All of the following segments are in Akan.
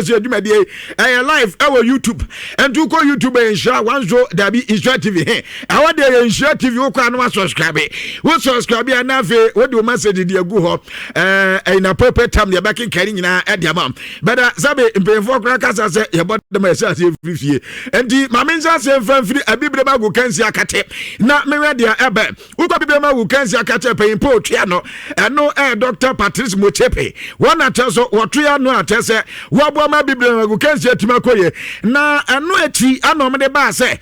sɛ adwumadie ɛyɛ live ɛwɔ YouTube. Ɛnti wokɔ YouTube ɛyɛ Nhyira 10 dabi Nhyira TV he. Ɛhɔ deɛ yɛ Nhyira TV, wokɔ a na wasubscribe. Wo subscribe a na afei wode wo message de agu hɔ. Ɛɛ ɛyɛ na pɛpɛ tam deɛ bɛkenkan ne nyinaa ɛde ama. Bɛda sɛbe mpanyinfoɔ koraa kasa sɛ yɛbɔ dɛm a yɛhyɛ aseɛ mfiri fie. Ɛnti ma me nhyɛ aseɛ mfa mfiri Abibire ma agokansi akate na mehwɛ deɛ ɛbɛ. Wokɔ bibire ma agokansi akate panyin po otua no. Ɛno ɛyɛ Dr. Patrice Motsepe. Wɔn na kyerɛ so wɔtoa no a kyerɛ sɛ wɔaboa ma bibire ma agokansi atumi akɔ yie. Na ɛno akyi ana wɔn de baa sɛ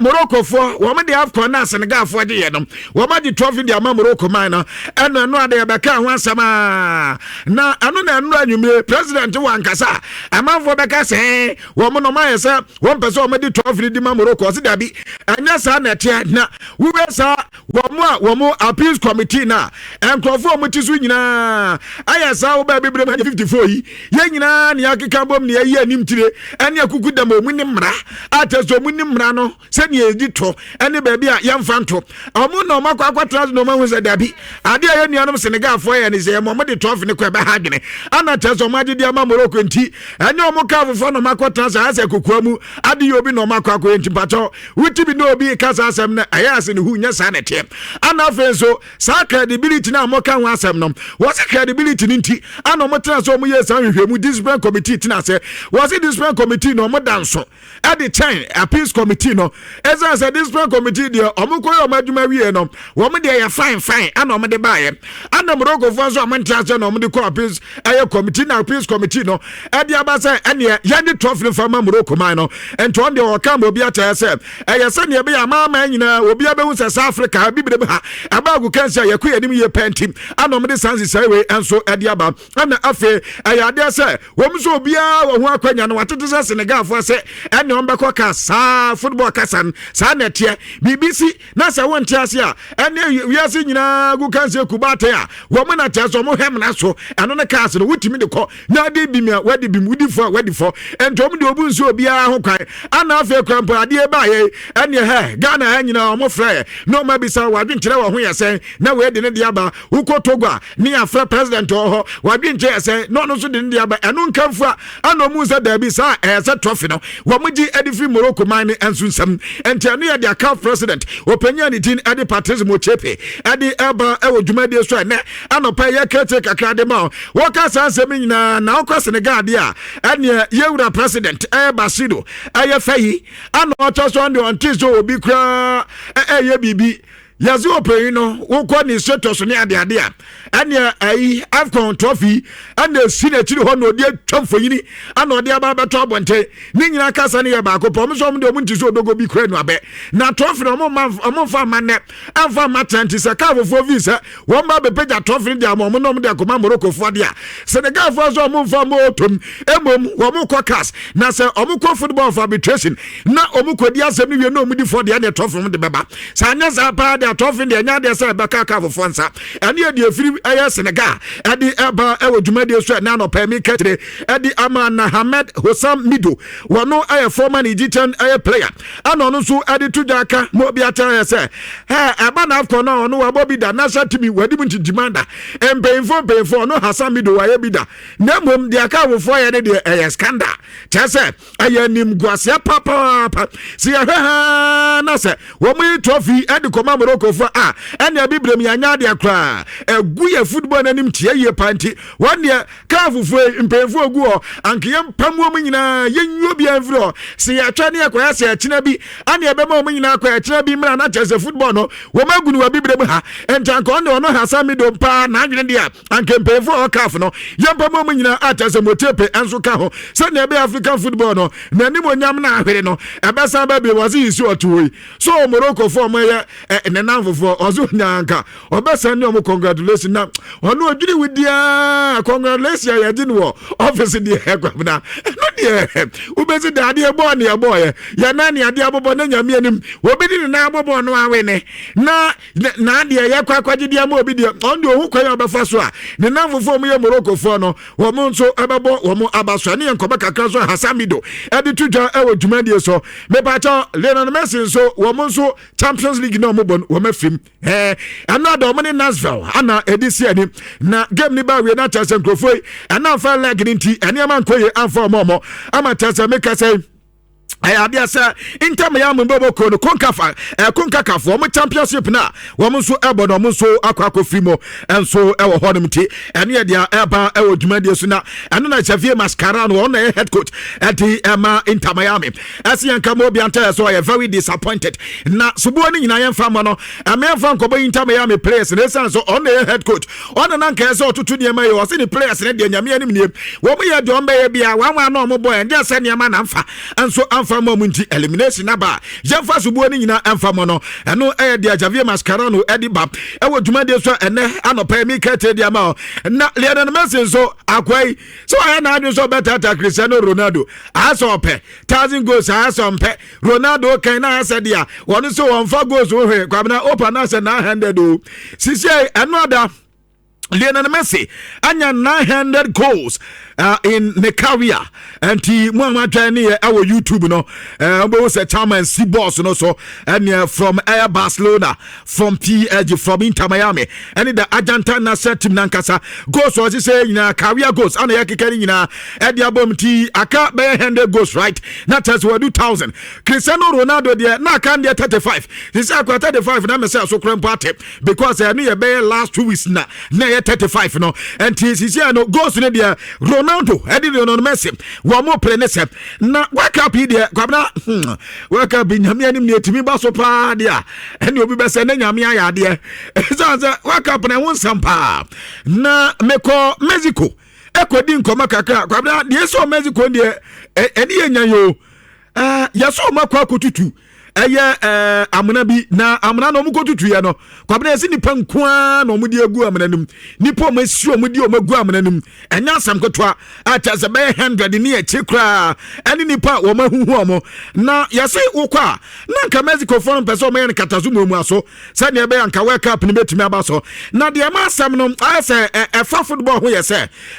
Moroccofoɔ wɔn de AFCON na Senegalfoɔ gye yɛ no wɔn agye trophy de ama Morocco man no. Ɛno ade yɛbɛka ho asɛm a na ɛno na ɛno anwummere president wɔ ankasa amanfoɔ bɛka sɛ wɔn na wɔn ayɛ sɛ wɔn pɛ sɛ wɔn de trophy di ma Morocco. Ɔsi dabi, ɛnyɛ saa na ɛteɛ. Na wúwɛ saa wɔn a wɔn appeals committee na nkurɔfoɔ a wɔn ti so nyinaa ayɛ saa wɔ baabi bere mu 54 yi yɛn nyinaa ne akeka bom ne yɛyi anim tire ɛne akuku dam wɔn ni mmara a kyerɛ sɛ wɔn ni mmara no sɛnea yɛdi to ɛne baabi a yɛmfa nto. Ɔmo na ɔmo akɔ akɔtena so na ɔmo ahu sɛ dabi, adeɛ a yɛn nuanom Senegalfoɔ yɛ ne sɛ yɛn ɔmo de trophy ne kɔ ɛbɛha adwene ana kyerɛ sɛ ɔmo agye de ama Morocco. Nti ɛnyɛ ɔmo kaa fofoɔ na ɔmo akɔtena so ayɛ sɛ kokoa mu ade yɛ obi na ɔmo akɔ akɔyɛ. Nti mpakyɛw, wuti bi na obi kasa asɛm no ɛyɛ ase ne hu nyɛ saa na ɛteɛ. Ana afei nso saa credibility na ɔmo ka ho asɛm no, wɔsɛ credibility no nti ana ɔmo tena so ɔmo yɛ saa nhwehwɛmu. Discipline committee tena ase, wɔsɛ discipline committee na ɔmo da nso ɛde kyɛn appeals committee no, ɛsiane sɛ discipline committee deɛ ɔmo kɔ yɛ ɔmo adwuma wie no, wɔn deɛ yɛ fine fine ana ɔmo de baayɛ. Ana Moroccofoɔ nso ɔmo nte ase na ɔmo de kɔ appeals ɛyɛ committee, na appeals committee no ɛde aba sɛ ɛneɛ yɛde trophy no fa ma Morocco man no. Nti ɔno deɛ ɔka ma obi akyerɛ sɛ ɛyɛ sɛdeɛ ɛbɛyɛ amaaman nyinaa obi abɛhu sɛ South Africa bibire mu ha ɛba agu kansi a yɛkɔ yɛn anim yie pɛnti ana ɔmo de saa nhyehyɛe wei nso ɛde aba. Ɛna afei ɛyɛ adeɛ sɛ wɔn nso obiara wɔ ho akɔnya no watete sɛ Senegalfoɔ sɛ ɛne wɔn bɛkɔ ka saa football kasa no saa na ɛteɛ. Biribi si na sɛ wɔnte ase a, ɛne wiase nyinaa gu kansi ekuba atɛn a wɔn na kyerɛ sɛ wɔn hwɛ mena so. Ɛno ne cars no wotumi de kɔ na ade bi mi a wadi bi mu wodi fɔ a wadi fɔ. Nti wɔn de obu nso obiara ho kwan. Ana afei kwan mpo adeɛ baayɛ ɛneɛ hɛ Ghana ha nyinaa wɔn frɛ na wɔn abisa wadwenkyerɛ wɔ ho yɛ sɛn na wei de ne de aba. Wokɔ Togo a ne yɛafrɛ president wɔ hɔ, wadwenkyerɛ yɛ sɛn na ɔno nso de ne de aba. Ɛno nkamfo a ana ɔmu sɛ daabi, saa ɛyɛ sɛ trophy no wɔn gye ɛde firi Morocco man ne nso nsam. Nti ɛno yɛ de aka president ɔpanyin a ne din ɛde Patrice Motsepe ɛde ɛba ɛwɔ dwumadie so. Ɛnɛ anɔpɛ yɛ kɛkyɛ kakra de ma wɔka saa nsɛm nyinaa. Na ɔkɔ Senegal deɛ a, ɛneɛ yɛwura president ɛyɛ Bassirou ɛyɛ fɛ ana ɔtɔ so ɔde ɔnte sɛ obi koraa ɛyɛ biribi yɛsɛ ɔpanyin no wokɔ ne status ne adeade a ɛneɛ ayi AFCON trophy ɛna esi n'akyiri hɔ na ɔde atwa mfonyini ɛna ɔde aba abɛtɔ abɔnten. Ne nyinaa kasa no yɛ baako pɛ. Ɔmo nso ɔmo de ɔmo nti so odogo bi kura nu abɛ na trophy no ɔmo mma ɔmo nfa mma nnɛ ɛnfa mma kyɛn. Nti sɛ kaa fofoɔ fi sɛ wɔn ba bɛpɛgya trophy no de ama ɔmo na ɔmo de akɔma Moroccofoɔ de a, Senegalfoɔ nso ɔmo nfa mma otom. Emom wɔn kɔ CAS na sɛ ɔmo kɔ football of arbitration na ɔmo kɔ di asɛm no wie na ɔmo di fɔ deɛ, ɛna trophy no de bɛba. Saa anyɛ saa paa de trophy deɛ ɛnyɛ adeɛ sɛ ɛbɛka kaa fofoɔ nsa. Ɛne yɛ deɛ efiri ɛyɛ Senegal ɛde ɛba ɛwɔ dwumadie so. Ɛne anɔpɛ mi kɛkyerɛ ɛde ama na Hamed Hossam Mido, wɔno ɛyɛ former Egyptian ɛyɛ player, ɛna ɔno nso ɛde to dwa aka ma obi akyerɛ yɛ sɛ ɛɛ ɛba na AFCON no ɔno wabɔ bi da, national team wadi mu ntintima da, mpanyinfoɔ ɔno Hassan Mido wayɛ bi da. Na mmom deɛ aka awofoɔ yɛ ne deɛ ɛyɛ scandal, kyerɛ sɛ ɛyɛ nimguaseɛ papaapa. Sɛ yɛhwɛ haa na sɛ wɔn yi trophy ɛde kɔma Moroccofoɔ a, ɛne abibirem yɛanya adeɛ koraa ɛgu yɛ football n'anim tia yie pa. Nti wɔn deɛ kaa fufuo yi mpanyinfoɔ gu hɔ anka yɛn mpam wɔn nyinaa, yɛnyi obiara mfiri hɔ. Sɛ yɛatwa ne yɛkɔyɛ sɛ ɛkyina bi ane ɛbɛma wɔn nyinaa kɔ ɛkyina bi mmra na kyerɛ sɛ football no wɔn agu no wɔ abibirem ha. Nti anka ɔne ɔno Hassan Mido paa n'adwene deɛ anka mpanyinfoɔ a ɔkaaf no yɛmpam wɔn nyinaa a kyerɛ sɛ Motsepe nso ka ho, sɛnea ɛbɛyɛ African football no n'anim onyam na ahwere no ɛbɛsan ba bi. Wɔse yi si ɔto hɔ yi so Morocco foɔ ɔmo yɛ ɛ ne nan fofoɔ ɔso nyanka ɔbɛsɛn ne ɔmo congratulation na ɔno odwiri wo diaa congratulation a yɛgye no wɔ office deɛ. Ɛkwamna ɛno deɛ wobɛsi de adeɛ bɔɔ ne ɛbɔɔyɛ yɛnan ne adeɛ abobɔ ne Nyame anim obi de ne nan abobɔ no awe ne na n'adeɛ yɛkɔ akɔgye deɛ ma obi deɛ ɔno deɛ ohu kwan a ɔbɛfa so a ne nan fofoɔ ɔmo yɛ Moroccofoɔ no wɔn nso ɛbɛbɔ wɔn aba so. Ɛne yɛn nkɔmɔ kakra so Hassan Mido ɛde to dwa ɛwɔ dwumadie so. Mepakyɛw, Lionel Messi nso wɔn nso Champions League na wɔn bɔ no wɔn afirim ɛno ada wɔn ne Nashville ana ɛde si ani na game ni ba wie na kyerɛ sɛ nkurɔfoɔ yi ɛna nfa leg ne nti nneɛma nkɔ yie amfa wɔn. mu ama kyerɛ sɛ meka sɛ ɛyɛ adeɛ sɛ Inter Miami bɛbɔ kuro no konkafa konkakafo wɔn championship no a wɔn nso ɛbɔ no, wɔn nso akɔ akɔfiri mu nso ɛwɔ hɔnom. Nti ɛno yɛ deɛ ɛba ɛwɔ dwumadie so. Na ɛno na Javier Mascherano, wɔn na ɛyɛ head coach ɛde ɛma Inter Miami, ɛsi yɛn ka ma obi anta yɛ so ɔyɛ very disappointed. Na soboɔ no nyinaa yɛmfa ma no, ɛmɛɛmfa nkɔbɔ Inter Miami players na ɛsiane so ɔno na ɛyɛ head coach, ɔno na nkaɛ sɛ ɔtoto nneɛma yɛ. Ɔse ne players no deɛ, Nyame anim nie, wɔn yɛ deɛ ɔmbɛyɛ bia wɔn wɔn na ɔmo bɔ ɛndeɛ sɛ nneɛma na mfa nso amfa ma mu. Nti elimination aba a, yɛmfa soboɔ no nyinaa ɛmfa mɔ no. Ɛno ɛyɛ deɛ Javier Mascherano ɛde ba ɛwɔ dwumadie so ɛnɛ anɔpɛ mi kɛtɛ di ama. Na Lionel Messi nso akoa yi sɛ ɔyɛ n'adwene sɛ ɔbɛtata Cristiano Ronaldo asɛ ɔpɛ 1,000 goals, asɛ ɔmpɛ Ronaldo kan na asɛ deɛ wɔn nso wɔmfa goals ho hwee. Kwamina opa na asɛ 900 o sisi. Ɛno ada Lionel Messi anya 900 goals in ne career. Nti mo a moatwɛn ne yɛ ɛwɔ YouTube no, wobɛhu sɛ chairman si boss no so ɛneɛ from Air Barcelona, from PSG, from Inter Miami ɛne the Argentine national team nankasa goals ɔse sɛ nyinaa career goals ana yɛkeka no nyinaa ɛde abom. Nti aka bɛyɛ 100 goals, right? Na kyerɛ sɛ wadu 1000. Cristiano Ronaldo deɛ, na aka deɛ 35 sisi akora 35 na mɛsɛ so kora mpo ate because ɛno yɛ bɛyɛ last 2 weeks na ɛyɛ 35 no. Nti sisi no, goals no deɛ, Ronaldo ɛde Lionel Messi wɔn mo pere ne sɛ. Na World Cup yi deɛ, Kwabena, World Cup yi, Nyame anim ne etimi ba so paa deɛ a, ɛne obi bɛsɛ ne Nyame ayɛ adeɛ. Ɛsiane sɛ World Cup na ɛho nsɛm paa na mekɔ Mexico ɛkɔdi nkɔmɔ kakra. Kwabena, deɛ ɛsɛ Mexico deɛ, ɛne yɛ nya yi o, yɛsɛ ɔmo akɔ akɔtutu ɛyɛ amena bi. Na amena na ɔmo kɔtutu yɛ no, Kwabena, yɛsɛ nipa nkoa na ɔmo de agu amena no mu. Nipa ɔmo esi ɔmo de ɔmo agu amena no mu, ɛnyɛ asɛm ketewa. Akyɛ sɛ bɛyɛ 100 ne akyi koraa ɛne nipa a wɔn ahuhu ɔmo. Na yɛsɛ wokɔ a, na nka Mexico foɔ no mpɛ sɛ ɔmo yɛ no kata so muamua so sɛdeɛ ɛbɛyɛ nka World Cup no bɛtumi aba so. Na deɛ ɛma asɛm no ayɛ sɛ ɛfa football ho yɛ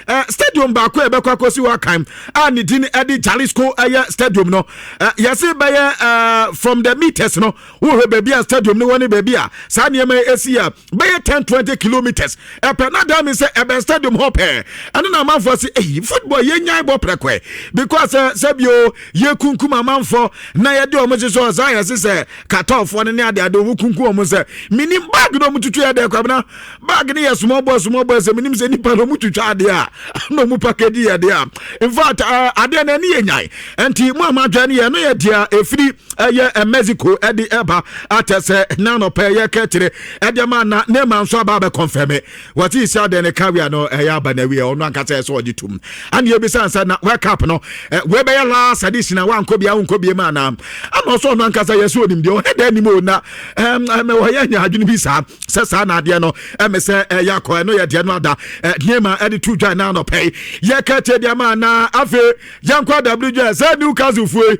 sɛ stadium baako a ɛbɛkɔ akɔsi hɔ akan a ne din ɛde Jalisco ɛyɛ stadium no, yɛse bɛyɛ from the meters no, wohwɛ baabi a stadium no wɔ ne baabi a saa nneɛma yi esi a, bɛyɛ 10 20 kilometers ɛpɛ. Na daa mi sɛ ɛbɛn stadium hɔ pɛɛ. Ɛno na amanfoɔ sɛ eyi football yɛn nyan bɔ prɛkɔɛ because sɛbio yɛkunkum amanfoɔ na yɛde wɔn hyehyɛ ɔsaa yɛse sɛ katɔɔfoɔ no ne ade ade wɔn kunkum wɔn sɛ minim bag na wɔn tutu yɛ dɛ. Kwabena, bag no yɛ small boy, small boy sɛ minim sɛ nipa na wɔn twitwa adeɛ a na wɔn package yɛ deɛ a, in fact, adeɛ na ɛne yɛ nyan. Nti mo a mo adwa no yɛ no yɛ deɛ efiri ɛyɛ Mexico ɛde ɛba atɛ sɛ nanɔpɛ yɛ kɛkyerɛ ɛde ama. Na Neymar nso aba abɛ confirm wɔte si adeɛ ne career no ɛyɛ aba na awie. Ɔno ankasa ɛsɛ ɔgye tum ana ebisa nsa na World Cup no wei bɛyɛ last edition a wankɔ bia wonkɔ bie mu anaa? Ana ɔsɔ ɔno ankasa yɛ sɛ onim deɛ ɔhɛ da anim o na ɛm wɔyɛ nya adwene bi saa sɛ saa na adeɛ no ɛmɛ sɛ ɛyɛ akɔ. Ɛno yɛ deɛ no ada Neymar ɛde to dwa na anɔpɛ yi yɛka kyɛ deɛ ama. Na afei yɛnkɔ adabere dwa sɛ Newcastle fue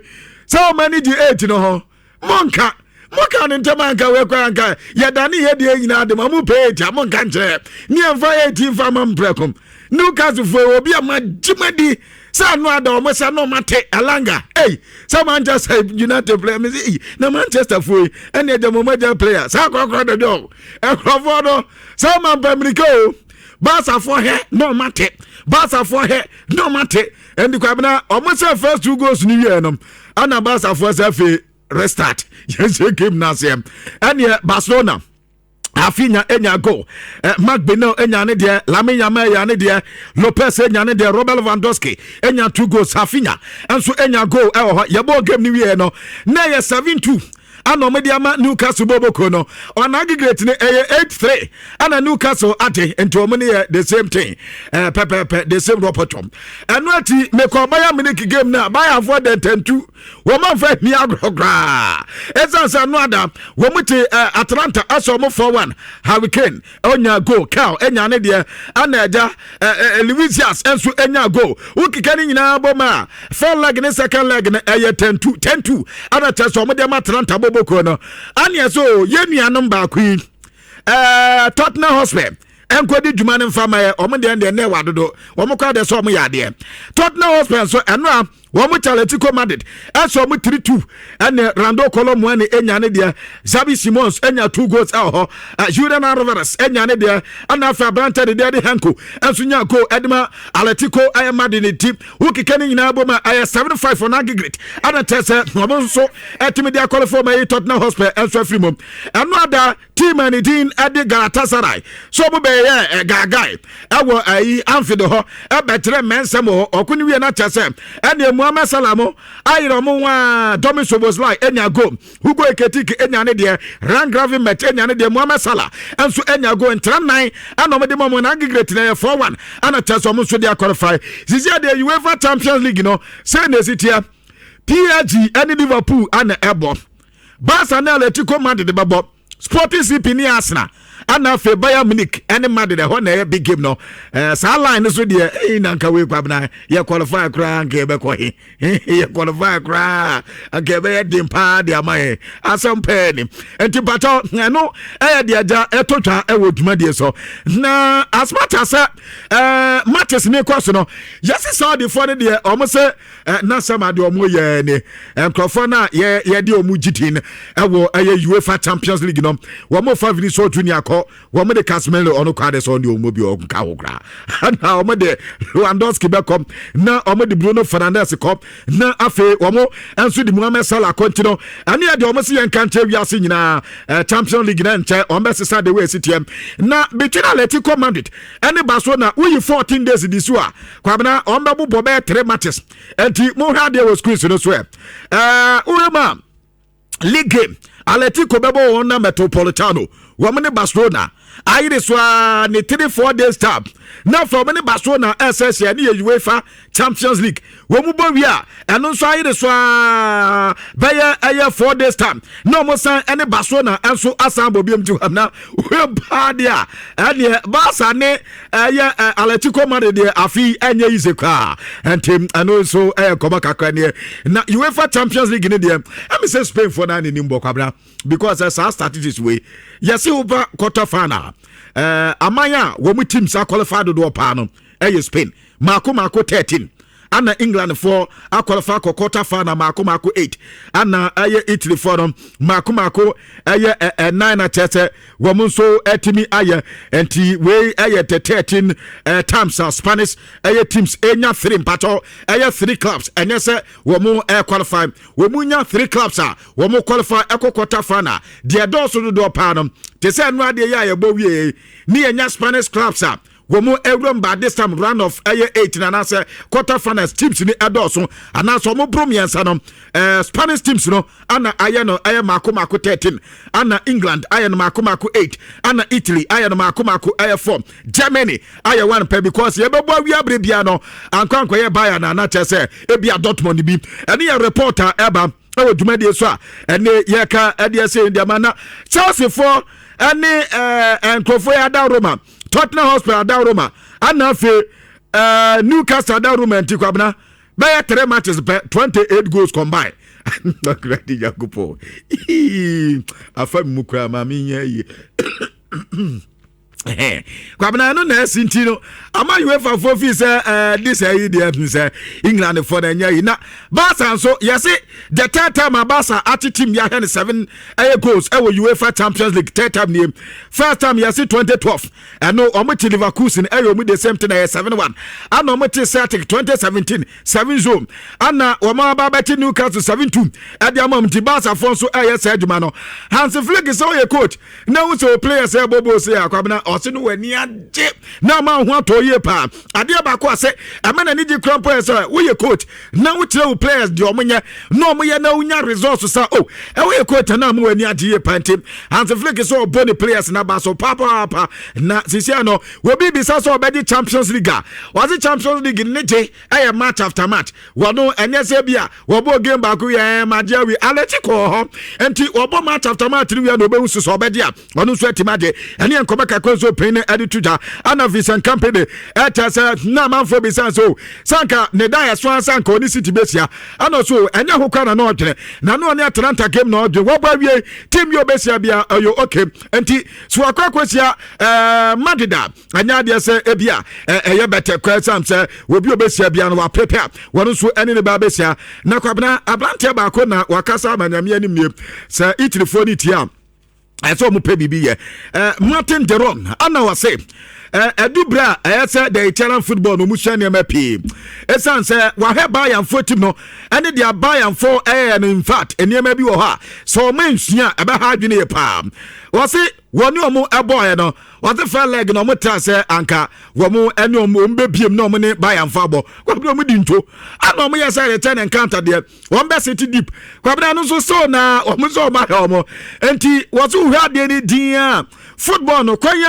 sɛ ɔma ani gye 8 no ho. Monka moka ne ntɛm anka wei kora anka yɛdane yɛ deɛ nyinaa de ma mo pɛ 8 a, monka nkyerɛ ne yɛmfa 8 mfa ma mprɛkom. Newcastle foɔ, obi a magye madi sɛ ano ada ɔmo sɛ na ɔmo ate Elanga. Ei, sɛ Manchester United player me sɛ ei, na Manchester foɔ yi ɛne agya mo agya player saa korɔkorɔ dodo ɛkorɔfoɔ no sɛ ɔma mpa mmirika o. Barcafoɔ hɛ na ɔmo ate, Barcafoɔ hɛ na ɔmo ate. Ɛnti Kwabena, ɔmo sɛ first two goals no wie no, ɛna Barcafoɔ sɛ afei restart, yɛnhyɛ game no aseɛ. Ɛneɛ Barcelona Raphinha enya goal, Marc Bernal enya ne deɛ, Lamine Yamal enya ne deɛ, Lopez enya ne deɛ, Robert Lewandowski enya two goals, Raphinha nso enya goal ɛwɔ hɔ. Yɛbɔ game no wie no, na ɛyɛ 7-2 ana ɔmo de ama Newcastle bɔbɔko no. On aggregate no ɛyɛ 8-3 ana Newcastle ate. Nti ɔmo ne yɛ the same thing, pɛpɛɛpɛ, the same rɔpɔtɔm. Ɛno akyi mekɔ Bayern Munich game na Bayernfoɔ dɛntɛntu wɔn amfa ni agorɔ koraa ɛsiane sɛ no ada wɔn te Atalanta ɛsɛ ɔmo 4-1. Harry Kane ɔnya goal, Kel ɛnya ne deɛ, ɛna ɛgya Luis Diaz nso ɛnya goal. Wokeka ne nyinaa bɔ ma a, first leg ne second leg no ɛyɛ 10-2, 10-2 ɛna kyerɛ sɛ ɔmo de ma Atalanta bɔbɔkuo no. Aneɛ so yɛn nuanom baako yi, Tottenham Hotspur. Ɛnkɔdi dwuma no mfa ma yɛ ɔmo deɛ deɛ nɛ wɔ adodo wɔn kɔ adeɛ sɛ ɔmo yɛ adeɛ. Tottenham Hotspur nso, ɛno a wɔn kyɛ Atletico Madrid ɛsɛ ɔmo 3-2. Ɛne Randal Kolo Muani enya ne deɛ, Xavi Simons enya two goals ɛwɔ hɔ, Julian Alvarez enya ne deɛ, ɛna afei aberante de deɛ de Hancko ɛnso nya goal ɛde ma Atletico ɛyɛ Madrid. Ne ti wokeka ne nyinaa bɔ mu a, ɛyɛ 7-5 on aggregate, ɛna kyerɛ sɛ wɔn nso ɛtumi de akɔlifo ma yi Tottenham Hotspur ɛnso afiri mu. Ɛno ada team a ne din ɛde Galatasaray so ɔmo bɛyɛ gaagae ɛwɔ ɛyi Anfield hɔ, ɛbɛkyerɛ mmɛnsɛm wɔ hɔ. Ɔko no wie no, akyɛ sɛ ɛne Mohamed Salah mo ayerɛ ɔmo wa. Domi Szoboszlai enya goal, Hugo Ekitike enya ne deɛ, Ryan Gravenberch enya ne deɛ, Mohamed Salah nso enya goal. Ntra nan ɛna ɔmo de ma ɔmo na aggregate na ɛyɛ 4-1, ɛna kyɛ sɛ ɔmo nso de aqualify. Sisi adeɛ, UEFA Champions League no sɛ na esi teɛ: PSG ɛne Liverpool ana ɛbɔ, Barca ne Atletico Madrid bɛbɔ, Sporting CP ne Arsenal, ana afei Bayern Munich ɛne Madrid. Ɛhɔ na ɛyɛ big game no. Saa line no so deɛ, ɛyi na nka wei kwabena yɛ qualify koraa nka yɛbɛkɔ he? Yɛ qualify koraa nka yɛbɛyɛ den paa de ama yɛn asɛm pɛɛ ni. Nti mpatɔ, ɛno ɛyɛ deɛ agya ɛtɔ twa ɛwɔ dwumadie so. Na as much as sɛ matches ne kɔ so no, yɛsi Saudifoɔ no deɛ, ɔmo sɛ nasɛm adeɛ ɔmo yɛ ne nkurɔfoɔ no a yɛde ɔmo gyi tin ɛwɔ ɛyɛ UEFA Champions League no, wɔn fa Vinicius Junior kɔ, wɔn de Casemiro ɔno kɔ ade sɛ ɔne ɔmo bi ɔnka ho koraa, na wɔn de Lewandowski bɛkɔ, na wɔn de Bruno Fernandes kɔ, na afei wɔn nso de Mohamed Salah kɔ. Nti no, ɛne yɛ deɛ wɔn si yɛn nka nkyɛn wiase nyinaa, Champions League na nkyɛn wɔn bɛsesa de wɔ esi teɛ. Na between Atletico Madrid ɛne Barcelona, woyi 14 days di so a, Kwabena, wɔn bɛbobɔ bɛyɛ three matches. Nti mohwɛ adeɛ wɔ screen so no so, ɛ ɛɛ woyɛ mu a, league game, Atletico bɛbɔ wɔn na Metropolitano, wɔn ne Barcelona ayere so a ne 3-4 days time, na afei wɔn ne Barcelona ɛsɛ hyɛ ne yɛ UEFA Champions League. Wɔn mu bɔ wie a, ɛno nso ayere so a bɛyɛ ɛyɛ 4 days time, na wɔn san ɛne Barcelona nso asan bɔ biom. Ti hɔ na wɔn paa deɛ a, ɛneɛ Barca ne ɛyɛ Atletico Madrid deɛ, afi ɛnyɛ yize koraa. Nti ɛno nso ɛyɛ nkɔmɔ kakra neɛ. Na UEFA Champions League ne deɛ, ɛmi sɛ Spain foɔ naa ne nim bɔ, Kwabena, because saa statistics wei yɛsi woba quarter final, aman a wɔn teams aqualify dodoɔ paa no ɛyɛ Spain, maako maako 13, ana England foɔ aqualify kɔ quarter final maako maako 8, ana ɛyɛ Italy foɔ no maako maako ɛyɛ ɛ 9, na kyerɛ sɛ wɔn nso ɛtumi ayɛ. Nti wei ɛyɛ the 13 times a Spanish ɛyɛ teams enya three mpatɔ ɛyɛ three clubs. Ɛnyɛ sɛ wɔn ɛ qualify, wɔn nya three clubs a wɔn qualify ɛkɔ quarter final deɛ, dɔɔso dodoɔ paa no te sɛ ɛno adeɛ yɛ a yɛbɔ wie ne yɛnya Spanish clubs a wɔn awuram ba this time round of ɛyɛ eight na anaasɛ quarter finals teams ni ɛdɔɔso anaasɛ wɔn boro mmiɛnsa no, Spanish teams no ana ayɛ no ɛyɛ mako mako 13, ana England ayɛ no mako mako 8, ana Italy ayɛ no mako mako ɛyɛ 4, Germany ayɛ 1 pɛ, because yɛbɛbɔ awia abere bia no ankɔ ankɔyɛ Bayern na anakyɛ sɛ ebia Dortmund bi. Ɛne yɛ report a ɛba ɛwɔ dwumadie so a ɛne yɛka ɛde ɛsɛ deɛ na Chelsea foɔ ɛne nkurɔfoɔ yɛ ada Roma, Tottenham Hotspur ada Roma, ana afei Newcastle ada Roma. Nti Kwabena, bɛyɛ three matches pɛ, 28 goals combined. Ɔkura Nyankopɔn afa mi mu koraa maa mi nyɛ yie. Kwabena, ɛno na ɛsi nti no ama UEFA foɔ fi sɛ de sɛ yi deɛ fi sɛ England foɔ na ɛnyɛ yi. Na Barca nso, yɛse the third time a Barca ate team yɛahwɛ no seven ɛyɛ goals ɛwɔ UEFA Champions League, third time nie. First time yɛse 2012, ɛno ɔmo te Leverkusen, ɛyɛ ɔmo the same thing, ɛyɛ 7-1, ana ɔmo te Celtic 2017, 7-0, ana wɔn aba abɛte Newcastle 7-2 ɛde ama ɔmo. Nti Barca foɔ nso ɛyɛ saa adwuma no. Hansi Flick sɛ ɔyɛ coach na wo sɛ o players ɛbɔ bɔ se akwabena, ɔse no w'ani agye na ama ho atɔ yie paa. Adeɛ baako a sɛ ɛma n'ani gye kura mpo yɛ sɛ woyɛ coach na wokyerɛ wo players deɛ ɔmo nyɛ na ɔmo yɛ na wonya results sa o, ɛwoyɛ coach na ama w'ani agye yie paa. Nti Hansi Flick sɛ ɔbɔ ne players na ba so papaapa. Na sisia no, obi bisa sɛ ɔbɛgye Champions League a, ɔse Champions League ne gye ɛyɛ match after match. Wɔno ɛnyɛ sɛ bi a wɔbɔ game baako yɛ magye awie alɛkyi kɔɔ hɔ. Nti wɔbɔ match after match no wie na ɔbɛhu so sɛ ɔbɛgye a, ɔno nso atumi agye. Ɛne yɛn nkɔmɔ kakra. nso pɛn no ɛde to dwa. Ana Vincent Kompany ɛkyɛ sɛ na amanfoɔ bisa sɛ o sanka ne da yɛ so sanka ɔne City bɛsia, ana so ɛnyɛ ho kora na na ɔdwene na na ɔne Atalanta game na ɔdwene wɔbɔ awie team yi ɔbɛsia bia ɛyɛ okay. Nti so wakɔ akɔsia Madrid a, ɛnyɛ adeɛ sɛ ebi a ɛyɛ bɛtɛ kɔ sam sɛ obi ɔbɛsia bia no wapepe a wɔn nso ɛne ne ba bɛsia. Na Kwabena, aberanteɛ baako na wakasa ama Nyame anim nie sɛ Italyfoɔ ne tie a ɛsɛ ɔmo pɛ biribi yɛ. Martin De Roon ana wɔse ɛdu berɛ a ɛyɛ sɛ the Italian football no ɔmu sua nneɛma pii, ɛsiane sɛ wahwɛ Bayernfoɔ team no ɛne deɛ Bayernfoɔ ɛyɛ no. In fact, nneɛma bi wɔ hɔ a sɛ ɔmo nsua a, ɛbɛha adwene yɛ paa. Wɔse wɔne ɔmo ɛbɔɔɛ no, wɔse first leg na ɔmo tra sɛ anka wɔn ɛne ɔmo bɛbiem na ɔmo ne Bayernfoɔ abɔ. Kwabena, ɔmo di nto ana ɔmo yɛ sɛ return encounter deɛ, wɔn bɛ sit deep. Kwabena no nso so na wɔn nso ɔmo ahwɛ ɔmo. Nti wɔso hwɛ adeɛ no din a football no kwan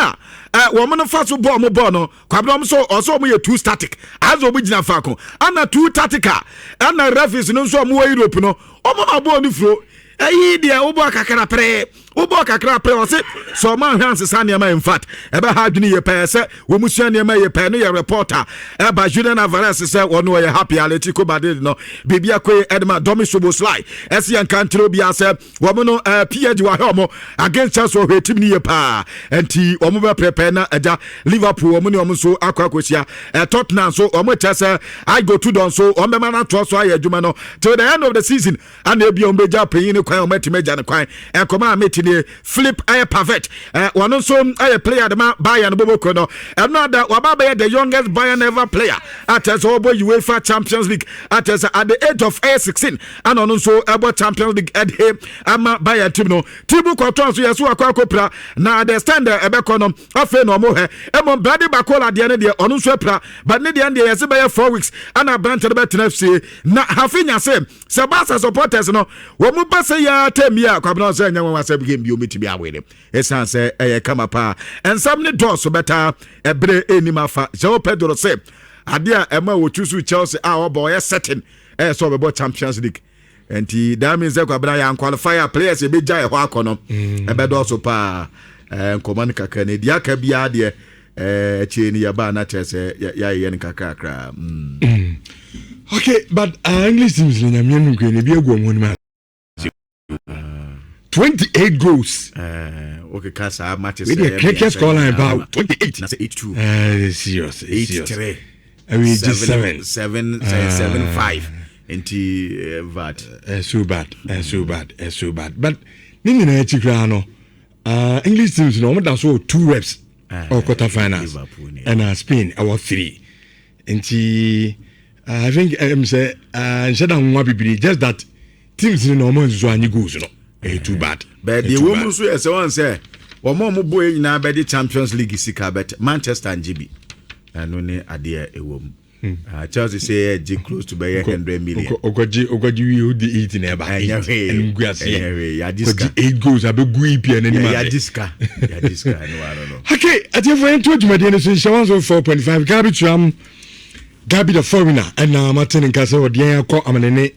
a wɔn no fa so bɔɔl mo bɔɔl no, Kwabena, wɔn nso ɔsɛ wɔn yɛ too static, azɛ wɔn gyina faako ana too tactical, ɛna referees no nso wɔn wɔ Europe no, wɔn ma bɔɔl no furo. Ɛyi deɛ wobɔ kakra pɛrɛ, wobɔ kakra pɛrɛ. Ɔse sɛ ɔma ahwɛ ansesa nneɛma, in fact, ɛbɛha adwene yɛ pɛɛ sɛ wɔn sua nneɛma yɛ pɛɛ no. Yɛ reporter ɛba Julian Alvarez sɛ wɔn ɔyɛ happy. Atletico Madrid no biribi akɔye ɛde ma Domi Szoboszlai. Ɛsi yɛn nkantere obiara sɛ wɔn no PSG wahwɛ wɔn against Chelsea, ɔhwɛ team no yɛ paa, nti wɔn bɛ prepare. Na ɛgya Liverpool, wɔn ne wɔn nso akɔ akɔhyia. Tottenham nso, wɔn kyɛ sɛ Igor Tudor nso wɔn bɛma no atoa so ayɛ adwuma no till the end of the season, ana ebi wɔn bɛgya panyin ne kwan, wɔn atumi agya ne kwan. Nkɔmɔ a meti nie, Philipp ɛyɛ Pavard, wɔn nso ɛyɛ player de ma Bayern boboko no. Ɛno ada waba bɛyɛ the youngest Bayern ever player atɛ sɛ wɔbɔ UEFA Champions League, atɛ sɛ at the age of ɛyɛ 16 ana ɔno nso ɛbɔ Champions League ɛde ama Bayern team no. Thibaut Courtois nso yɛ so akɔ akɔpira na the stand ɛbɛkɔ no afei na ɔmo hɛ. Ɛmɔ Bradley Barcola deɛ no deɛ, ɔno nso apira, but ne deɛ yɛsɛ bɛyɛ 4 weeks ana aberante no bɛtena fie. Na Raphinha sɛ Barca supporters no wɔn mu ba sɛ yɛ atɛm yi a, Kwabena, sɛ ɛnyɛ wɔn asɛm game bi omitumi awere, ɛsiane sɛ ɛyɛ kama paa. Nsɛm ne dɔɔso bɛtaa ɛberɛ ɛnim afa. Joao Pedro sɛ adeɛ a ɛma wɔtu so Chelsea a ɔbɔ ɔyɛ certain ɛyɛ sɛ ɔbɛbɔ Champions League. Nti that means sɛ Kwabena, yɛ unqualify a, players ebɛgya ɛhɔ akɔ no ɛbɛdɔɔso paa. Nkɔmɔ no kakra no deɛ aka biara deɛ, akyire no yɛbaa na kyerɛ sɛ yɛayɛ no kakrakra. Okay, but English teams no, Nyame no nkura ebi agu ɔmo anim ase. 28 goals. Wokeka saa matches. Wei deɛ cricket scoreline ba 28. Na sɛ 8-2. Serious. 8-3. Ɛwɛ gye 7. 7 7 5 nti vat. So bad, so bad, so bad. But ne nyinaa akyi koraa no, English teams no, wɔn da so wɔ two reps ɛwɔ quarter finals, ɛna Spain ɛwɔ three. Nti I think sɛ nhyɛ da nwa bebree, just that teams no na wɔn nso anyi goals no, ɛyɛ too bad. Bɛɛ deɛ wɔn mu nso yɛ sɛ wɔn sɛ wɔn a wɔn bɔ yɛ nyinaa bɛde Champions League sika, bɛt Manchester ngye bi. Ɛno ne adeɛ ɛwɔ mu. Chelsea sɛ yɛ gye close to bɛyɛ 100 million. Ɔkɔgye wie o di eight na ɛba. Ɛnyɛ hwee. Ɛnum gu aseɛ. Ɛnyɛ hwee, yagye sika. Kɔgye eight goals abɛgu EPL n'anim ase. Yagye sika, yagye sika, ɛno wa no. Okay, atiefo, yɛn to dwumadie no so nhyɛ 104.5. Gabi Tuam, Gabi the foreigner, ɛna mate ne nka sɛ ɔde yɛn akɔ amanene.